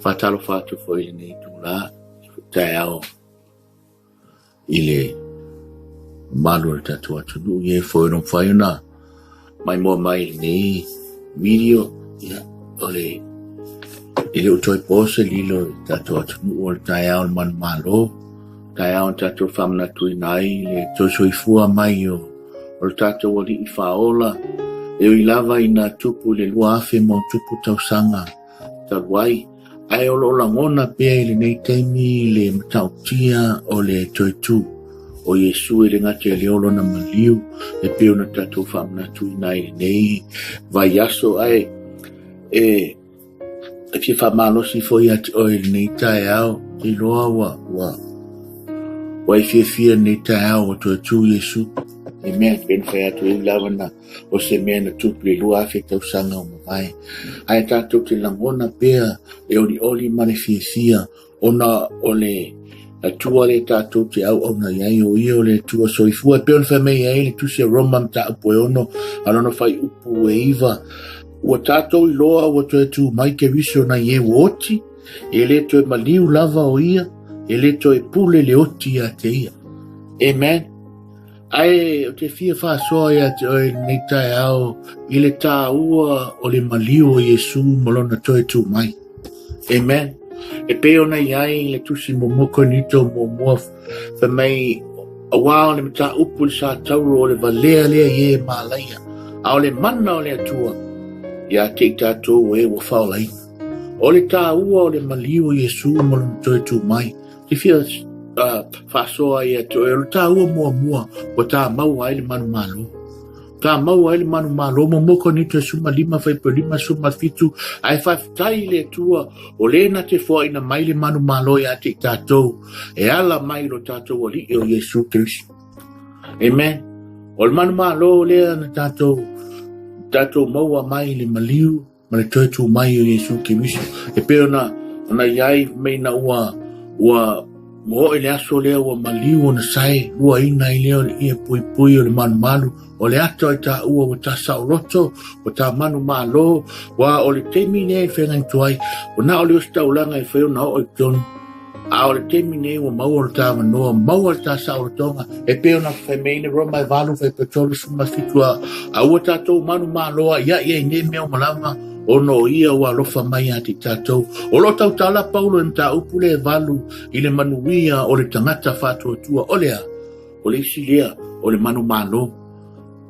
Faatalofa atu foi i lenei itula taeao i le mamalu o le tatou atunuu i e foi o mafai ona maimoa mai i lenei video. Ia, o le e le o toe po se lilo i le tatou atunuu o le taeao o le manumalo, taeao na tatou faamanatuina ai le toe soifua mai o o le tatou Alii Faaola, e ui lava ina tupu i le 2000 ma tausaga talu ai, ae o lo o lagona pea i lenei taimi le matautia o le toe tu o Iesu e le gata i le o lona maliu e pei ona tatou faamanatuina ai i lenei vaiaso, ae e E fia faamalosi foi ia te oe i lenei taeao, te iloa ua, ua, ua e fiafia i lenei taeao ua toe tu Iesu. E mea, pei ona fai atu e ui lava na o se mea na tupu i le 2000 tausaga ua mavae. Ae tatou te lagona pea le olioli ma le fiafia ona o le Atua lea tatou te auauna i ai, o ia o le Atua soifua. E pei ona fai mai ai le tusi a Roma mataupu e 6 a lona fuaiupu e 9, ua tatou iloa ua toe tu mai Keriso nai e ua oti, e le toe maliu lava o ia, e le toe pule le oti ia te ia. Amen. Ae ou te fia faasoa ia te oe i lenei taeao i le tāua o le maliu o Iesu ma lona toe tu mai. Amen. E pei ona i ai le tusi muamua Korinito muamua fai mai auā o le mataupu i le satauro o le valea lea i e malaia, a o le mana o le Atua ia te i tatou e ua faaolaina. O le tāua o le maliu o Iesu ma lona toe tu mai. Te fia faasoa ia te oe, o le tāua muamua ua tā maua ai le manumalo. Tā maua ai le manumalo, muamua Korinito e 15, fuaiupu e 57, ae faafetai i le Atua o le na te foaina mai le manumalo ia te i tatou, e ala mai i lo tatou Alii o Iesu Keriso. Amen. O le manumalo lea na tatou, tatou maua mai le maliu, ma le toe tu mai o Iesu Keriso. E pei ona, ona i ai mei na ua, ua, ua oo i le aso lea ua maliu ona sae luaina ai lea o le ie puipui o le malumalu, o le ata o i tāua ua tā saoloto, ua tā manumalo, ua o le taimi lea e feagai atu ai, o na o le ositaulaga e fai ona oo i totonu, A o le taimi nei ua maua lo ta avanoa, maua le ta saolotoga, e pei ona fai mai le Roma e 8 fuaiupu 37 a, a ua tatou manumalo ai ia i nei mea uma lava, ona o ia ua alofa mai ia te i tatou. O lo o tautala Paulo i le mataupu lea e 8 i le manuia o le tagata faatuatua, o le a? O le isi lea, o le manumalo.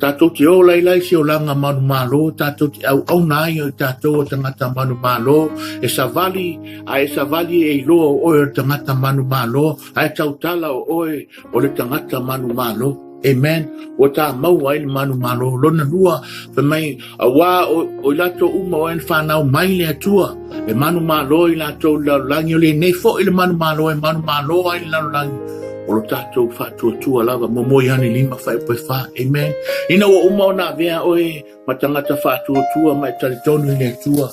Tatou te ola ai la i se olaga manumalo, tatou te auauna ai o i tatou o tagata manumalo, e savali, a e savali e iloa o oe o le tagata manumalo, a e tautala o oe o le tagata manumalo. Amen. Ua tā maua ai le manumalo. Lona lua, fai mai, auā o, o i latou uma o e na whanau mai le Atua, e manumalo i latou i le lalolagi, o lenei foi le manumalo e manumalo ai le lalolagi, o lo tatou faatuatua lava, muamua Ioane 5 fuaiupu e 4. Amen. Ina ua uma ona avea oe ma tagata faatuatua ma e talitonu i le Atua,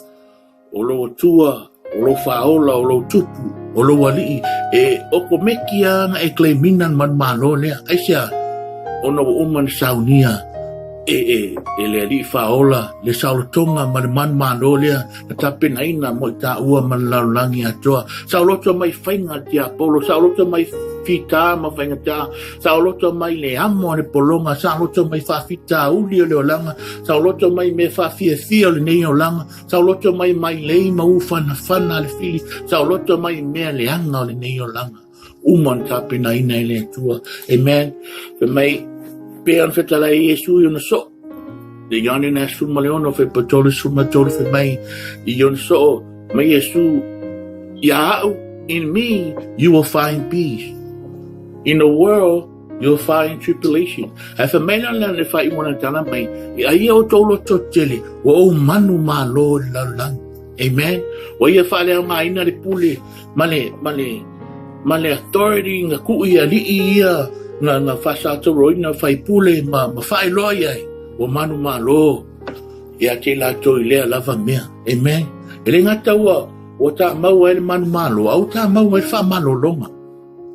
o lou Atua, o lou Faaola, o lou Tupu, o lou Alii, e okomeki lava na e claimina le manumalo lea. Aisea? Ona ua uma ona saunia e, e, e le Alii Faaola le saolotoga ma le manumalo lea na tapenaina mo i tāua ma le lalolagi atoa. Saoloto mai faiga a le tiapolo, saoloto mai fitā ma faigatā, saoloto mai le amo a le pologa, saoloto mai faafitauli o le olaga, saoloto mai mea faafiafia o lenei olaga, saoloto mai mailei ma ufanafana a le fili, saoloto mai mea leaga o lenei olaga. Uma ona tapenaina e le Atua. Amen. Fai mai, pei ona fetalai ai Iesu i ona soo. Le Ioane na 16, fuaiupu 33, fai mai i ona soo, mai Iesu, ia au, in me you will find peace. In the world you will find tribulation. Ae fai mai la le faaiuga o lana tala mai, a ia outou lototetele, ua ou manumalo i le lalolagi. Amen. Ua ia faaleaogaina le pule ma le, ma le, ma le authority nga kuu i alii ia nga, nga faasatauroina faipule ma, ma faailoa i ai ua manumalo ia te latou i lea lava mea. Amen. E le gata ua, ua tāmau ai le manumalo, a ua tāmau ai le faamalologa.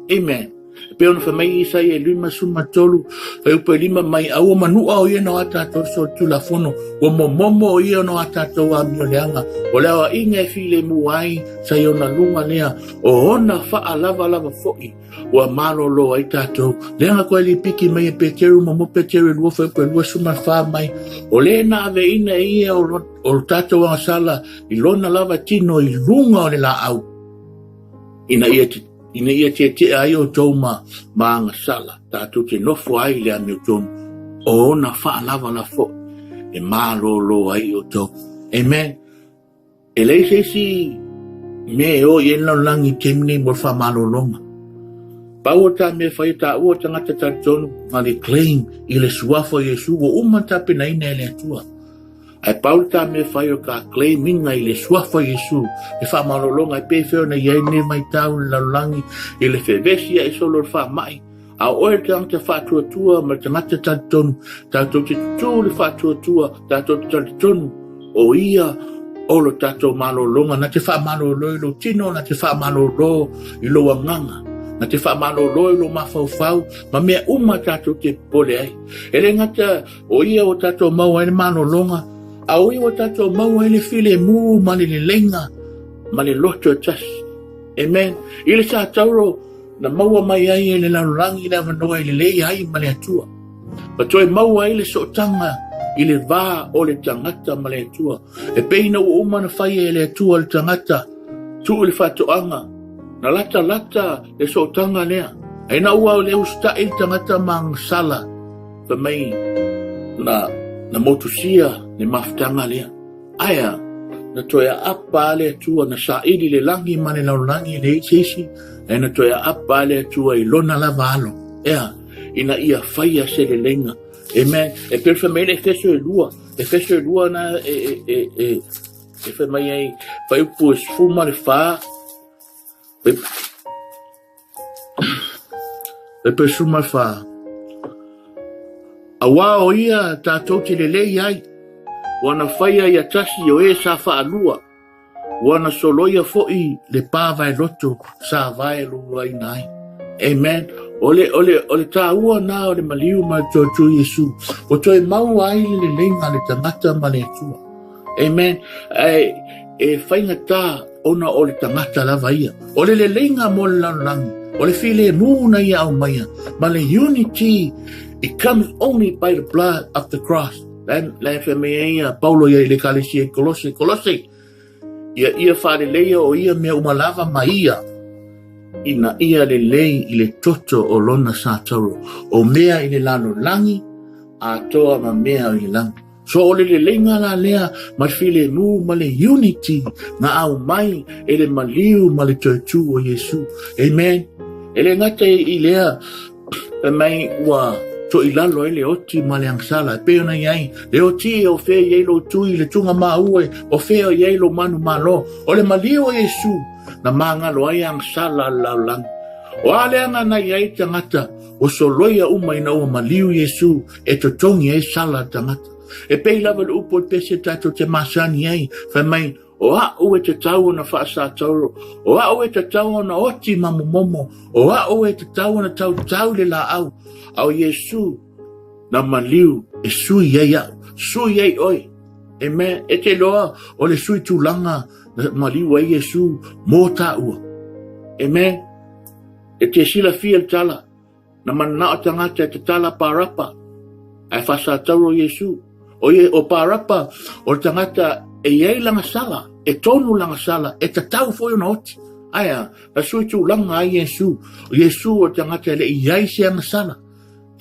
Amen. E pei ona fai mai Isaia 53, fuaiupu e 5 mai, a ua manu'a o ia na o a tatou solitulafono, ua momomo o ia ona o a tatou amio leaga, o le aoaiga e filemu ai sa i ona luga lea, o ona faalavalava foi ua malolo ai tatou. Leaga koe lipiki mai e Peteru ma mo Peteru e 2 fuaiupu e 24 mai, o le na aveina e ia o lo tatou agasala i lona lava tino i luga o le laau, ina ia Ina ia tietie ai outou ma ma agasala, tatou te nofo ai i le amiotonu, o ona faalavalava foi e malōlō ai outou. Amen. E leai se isi mea e o i ai le lalolagi i le taimi nei mo le faamalologa. Pau o ta mea e fai e taua tagata talitonu ma le claim i le suafa o Iesu ua uma ona tapenaina e le Atua. Ae pau le ta mea fai o ka claim inga i le suafa o Iesu, le faamalologa e pei fea ona i ai lenei vaitau i le lalolagi i le fevesi ae solo le faamai, a o oe le tagata faatuatua ma le tagata talitonu, tatou te tutū le faatuatua, tatou te talitonu o ia o lo tatou malologa, na te faamalolo i lou tino, na te faamalolo i lou agaga, na te faamalolo i lou mafaufau, ma mea uma tatou te popole ai. E le gata O ia ua tatou maua ai le malologa, a o ia ua tatou maua ai le filemu ma le leleiga ma le loto e tasi. Amen. I le satauro na maua mai ai e le lalolagi le avanoa e lelei ai ma le Atua. Ma toe maua ai le sootaga i le va o le tagata ma le Atua. E pei ina ua uma ona fai e le Atua le tagata, tuu i le faatoaga, na latalata le sootaga lea. Ae ina ua le usitai le tagata ma agasala, Fai mai na, na motusia le mafutaga lea. Ae a, na toe aapa a le Atua, na saili le lagi ma le lalolagi e leai se isi, ae na toe aapa a le Atua i lona lava alo, ea, ina ia faia se leleiga. Amen. E pei fai mai le Efeso e 2, Efeso e 2 na e, e, e, e, e fai mai ai, fuaiupu e 14, E 14. Auā o ia tātou te lelei ai, ua na faia ia tasi o e sa whaalua, ua na soloia foʻi le pā vaeloto sa vaeluaina ai. Amen. O le, o le, o le tāua nā o le maliu ma le toatu Iesu, o toe maua ai le leleiga le tagata ma le Atua. Amen. E, e faigata ona o le tagata lava ia. O le leleiga mo le lalolagi, o le filemu na ia aumaia, ma le unity, it comes only by the blood of the cross. La, la e fai mai ai a Paulo ia i le ekalesia i Kolose, Kolose, ia ia faaleleia o ia mea uma lava ma ia, ina ia lelei i le toto o lona satauro, o mea i le lalolagi, atoa ma mea i le lagi. So o le leleiga la lea ma le filemu ma le unity na aumai e le maliu ma le toe tū o Iesu. Amen. E le gata i lea, fai mai ua toilalo ai le oti ma le agasala. E pei ona i ai, le oti e o fea i ai lou tui, le tuga maua e o fea i ai lou manu malo. O le maliu o Iesu na magalo ai agasala a le lalolagi. O a leaga na i ai tagata ua soloia uma ina ua maliu Iesu e totogi ai sala a tagata. E pei lava le upu o le pese tatou te masani ai, fai mai, o a'u e tatau ona faasatauro, o a'u e tatau ona oti ma momomo, o a'u e tatau ona tautau le laau, a o Iesu na maliu e sui ai a'u, sui ai oe. Amen. E te loa o le sui tulaga na maliu ai Iesu mō tāua. Amen. E te silafia le tala, Na manao tagata e tatala Parapa, ae faasatauro Iesu. O ia, o Parapa, o le tagata e i ai lana sala, e tonu lana sala, e tatau foi ona oti. Ae a, na sui tulaga ai Iesu. O Iesu o le tagata e le i ai se ana sala.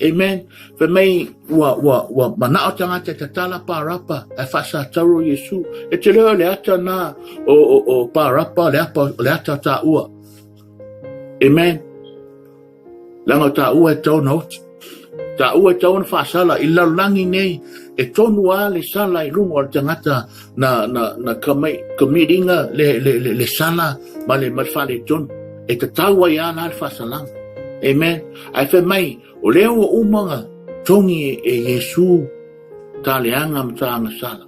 Amen. Fai mai, ua, ua, ua manao tagata e tatala Parapa, ae faasatauro Iesu. E te leo le ata na o, o, o Parapa, le, apa, le ata tāua. Amen. Leaga o tāua e tatau ona oti. Tāua e tatau ona faasala i le lalolagi nei, e tonu a le sala i luga o le tagata na, na, na kamai, committinga le, le, le, le sala ma le, ma le faaletonu. E tatau ai a la le faasalaga. Amen. Ae fai mai, o lea ua uma ona togi e Iesu ta leaga ma ta agasala.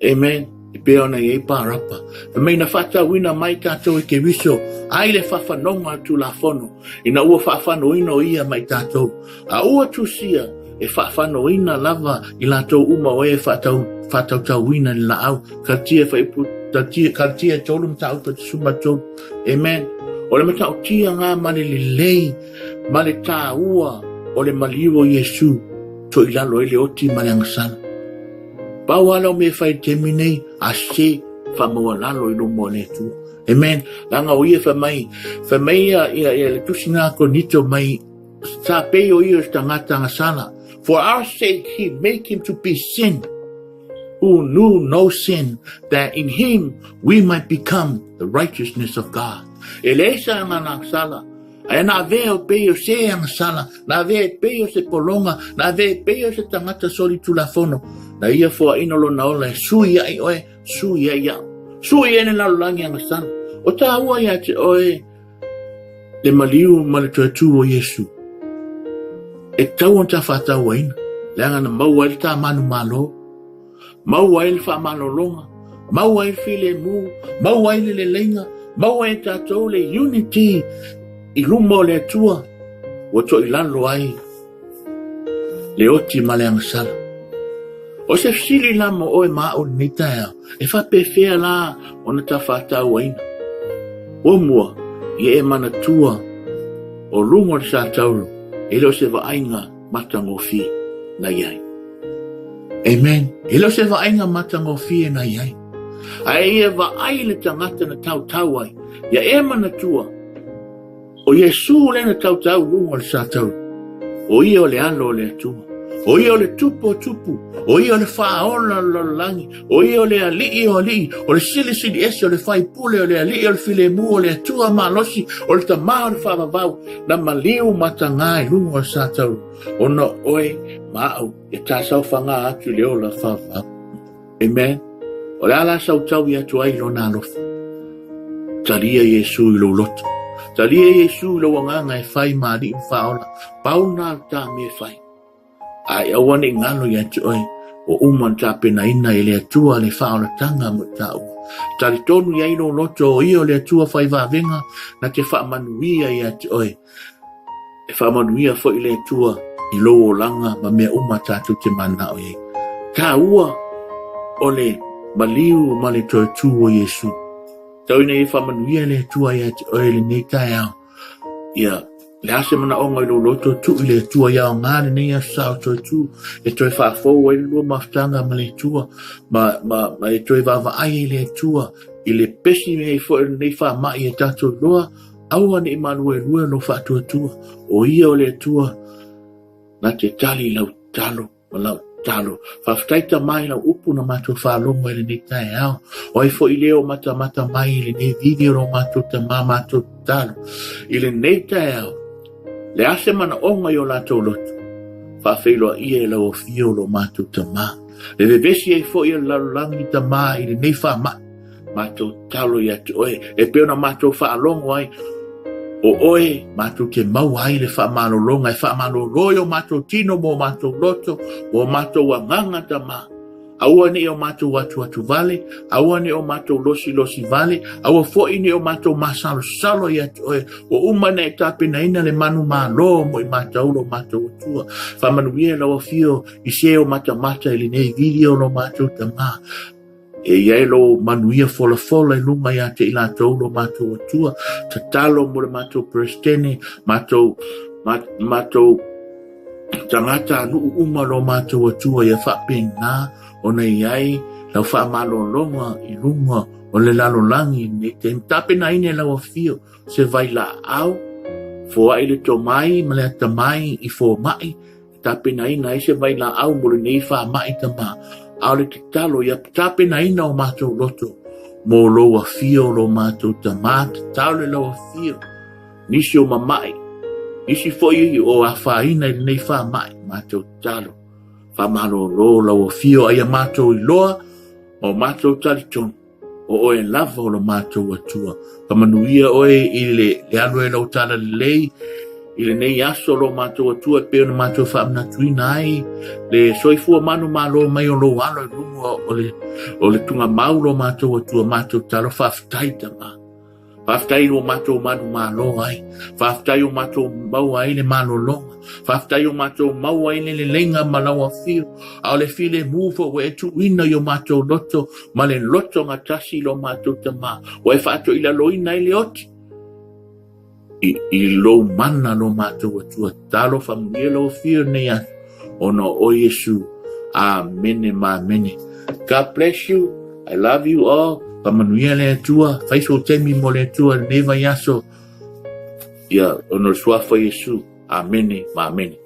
Amen. E pei ona i ai Parapa, fai mai na faatauina mai tatou e Keriso ai le faafanoga o le Tulafono, ina ua faafanoina o ia mai tatou, a ua tusia e faafanoina lava i latou uma o e faatau, faatautauina i le laau. Kalatia fuaiupu, Kalatia, Kalatia e 3 mataupu e 13. Amen. O le matautia ngā ma le lelei ma le tāua o le maliu o Iesu, toilalo ai le oti ma le agasala. Pau lava lau mea e fai i le taimi nei, a se faamaualalo i luma o le Atua. Amen. Leaga o ia fai mai, fai mai ia, ia, ia le tusi a Korinito mai, sa pei o ia o se tagata agasala. For our sake he make him to be sin, who knew no sin, that in him we might become the righteousness of God. E leai sa agasala, Ae na avea o pei o se agasala, na avea e pei o se pologa, na avea e pei o se tagata solitulafono, na ia foaina lona ola e sui ai oe, sui ai au. Sui ai le lalolagi agasala. O tāua ia te oe le maliu ma le toe tū o Iesu. E tau ona tā whātauaina, leaga na maua ai le tā manu malo, Maua ai le faamalologa, maua ai le filemu, maua ai le leleiga, maua ai tatou le unity i luma o le Atua, ua toilalo ai le oti ma le agasala. O se fesili la mo oe ma au lenei taeao, e faapefea la ona ta faatauaina? Muamua, ia e manatua o luga o le satauro, e le o se vaaiga matagofie na i ai. Amen. E le o se vaaiga matagofie na i ai. Ae ia vaai le tagata na tautau ai. Ia e manatua, o Iesu lea na tautau luga o le satauro. O ia o le alo o le Atua. O ia o le tupu o tupu. O ia o le faaola o le lalolagi. O ia o le alii o alii, o le silisili ese, o le faipule, o le alii o le filemu, o le Atua malosi, o le Tama o le faavavau, na maliu matagā i luga o le satauro, ona o oe ma au e tasaofagā atu i le ola faavavau. Amen. O le a la sau taui atu ai i lona alofa? Talia Iesu i lou loto. Talia Iesu i lou agaga e fai ma alii ma faaola. Pau na le tā mea e fai. A e aua ne i ngalo ia te oe, ua uma ona tapenaina e le Atua le faaolataga mo i tāua. Talitonu i ai lou loto o ia o le Atua fai vavega na te faamanuia ia te oe. E faamanuia foi le Atua i lou olaga ma mea uma tatou te mananao i ai. Tāua o le maliu ma le toe tū o Iesu. Tau ina ia faamanuia le Atua ia te oe lenei taeao. Ia, le a se manaoga i lou loto, tuu i le Atua ia aoga lenei aso sa o toe tū, e toe faafou ai le lua mafutaga ma le Atua, ma, ma, ma e toe vaavaai ai le Atua i le pesi nei foi o lenei faamai e tatou iloa, aua ne i maluelue lou faatuatua, o ia o le Atua na te tali i lau tatalo. Ma lau tatalo. Faafetai Tama i lau upu na matou faalogo ai lenei taeao. O ai foi lea o matamata mai i lenei video lo matou Tama matou tatalo. I lenei taeao, le a se manaoga i o latou loto, faafeiloaia e lau afio lo matou Tama. Le vevesi ai foi o le lalolagi Tama i lenei faamai. Matou tatalo ia te oe, e pei ona matou faalogo ai, o oe matou te maua ai le faamalologa e faamalolo i o matou tino ma o matou loto, ma o matou agaga Tama. Aua ne i o matou atuatu vale, aua ne i o matou losilosi vale, aua foi ne i o matou masalosalo ia te oe, ua uma ona e tapenaina le manumalo mo i matou lo matou Atua. Faamanuia lau afio i se o matamata i lenei video lo matou Tama. E i ai lou manuia folafola i luga ia te i latou lo matou Atua. Tatalo mo le matou Peresetene, matou, ma, matou tagata nuu uma lo matou Atua ia faapena ona i ai lau faamalologa i luga o le lalolagi i lenei taimi. Tapenaina e lau afio se vailaau, foai le tomai ma le atamai i fomai, tapenaina ai se vailaau mo lenei faamai Tama, a o le tatalo ia tapenaina o matou loto mo lou afio lo matou Tama, tatalo i lau afio, nisi o mama'i, nisi foi o afaina i lenei faamai, matou tatalo, faamalolo lau afio a ia matou iloa ma o matou talitonu, o oe lava o lo matou Atua. Faamanuia oe i le, le alu ai lau talalelei. I lenei aso lo matou Atua e pei ona matou faamanatuina ai le soifua manumalo mai o lou alo i luga o le, o le tugamau lo matou Atua matou talo faafetai tama. Faafetai ua matou manumalo ai. Faafetai ua matou maua ai le malologa. Faafetai ua matou maua ai le leleiga ma lau afio. A o le filemu foi ua e tuuina i o matou loto ma le loto gatasi i lo matou tama. Ua e faatoilaloina ai le oti i, i lou mana lo matou Atua. Talofa manuia lau afio nei aso ona o Iesu. Amene ma amene. God bless you. I love you all. Faamanuia le Atua. Fai sou taimi mo le Atua lenei vaiaso. Ia, ona o le suafa Iesu. Amene ma amene.